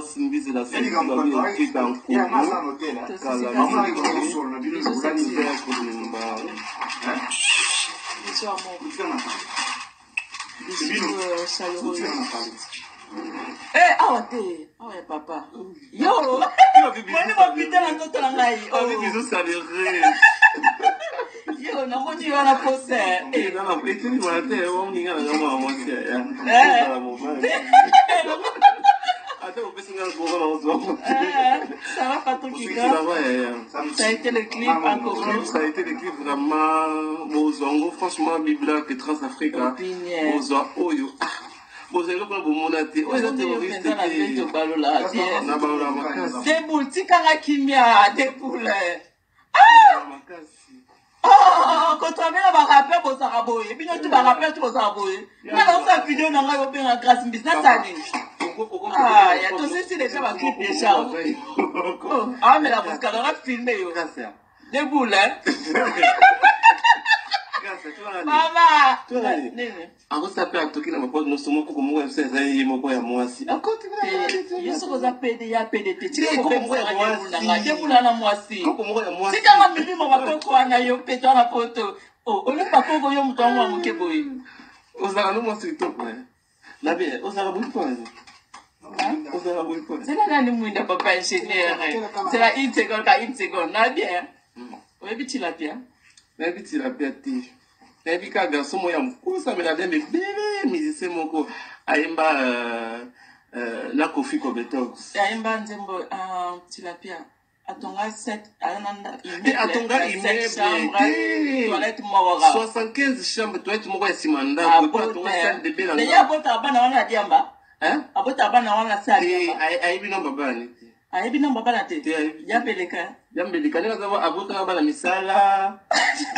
Grâce Mbizi la Eh, awa te awa ya papa yo moni mopite na nzoto na ngai yo namoni yo wana posa Sarah Patokika, ça a été le clip encore. Ça a été le clip vraiment. Bozongo, franchement, Bibla, que Transafrica. Bozwa oyo. Bozwa eloko na bomona te. Oyo eza terroriste te. Na balola makasi. Deboul, tikanga kimia, Deboul. Makasi. Oh, kotrabela baraper bozalaka boye bino tu baraper tu bozalaka boye nga naosala video na ngai obenga Grâce Mbisi nasala nini? Ya tosisi deja baclip deja amela kosikaka nga filme yo Deboule mama nini? Akosa mpe atoki na mapoti nyonso moko moko ya biso eza ye moko ya mwasi. Yo soki oza pede ya pede te. Te, koko moko ya mwasi. Deboula na mwasi. Koko moko ya mwasi. Tikanga milimo bakoko wana yo mpe to wana poto olingi bakoko yo moto yango ya moke boye. Ozalaka no mwasi kitoko nabe ozalaka boyi mpo nini? Ozalaka boyi mpo nini? Zela nani mwinda papa ingénieur. Zela une seconde ka une seconde na bien. Oyebi tilapia? Nayebi tilapia te. Nayebi kaka garçon moko ya mokusa me na ebele musicien moko ayemba na Kofi Kobetox. Ayemba nzembo tilapia atonga 7 Te, atonga immeuble te. Toilette moko kaka. 75 chambre, toilette moko ya nsima ndako epo atonga salle de bain na Ye ndako. abotaka bana wana na diamba. Hein? Abotaka bana wana se Te, adiamba. ayebi nomba bana te. Ayebi nomba bana te. Te, ayebi te. Yambeleka. Yambeleka ndenge aza abotaka bana misala.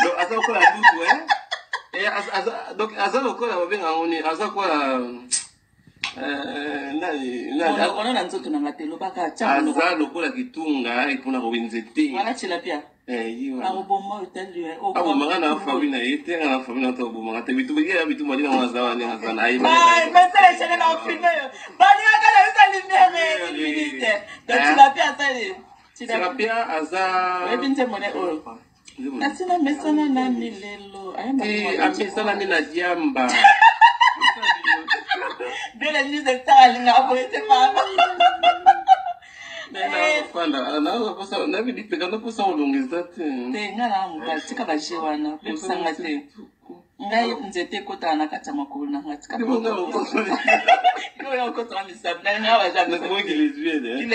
Donc aza lokola butu donc aza lokola babenga yango nini, aza lokola nani nani? Ona na nzoto na nga te, lobaka tia monoko. Aza lokola kitunga epona kobe nzete. Wana tilapia. Eh, ye wana. Akoboma otali. Abomaka na famille na ye te, nga na famille na to abomaka te. Bitumba ye ya bitumba ndenge aza wana, ndenge aza na ayebi. Mesele chene na ofilme yo balingaka na biso lumière une minute. Donc tilapia asali tilapia. Tilapia aza Oyebi nzembo ne oyo nasina mesana nani lelo? Te, amesana nde na diamba. Bele news estar alingaka boye te mama. Fanda nayebi lipeka naposa kolonga eza te. Te, ngai na mobali tika baje wana pepesanga te. Ngai nzete ekotaka na kati ya makolo na ngai tika. Yo oyo okotaka misapi na ngai baja. Nakomaki lesbienne.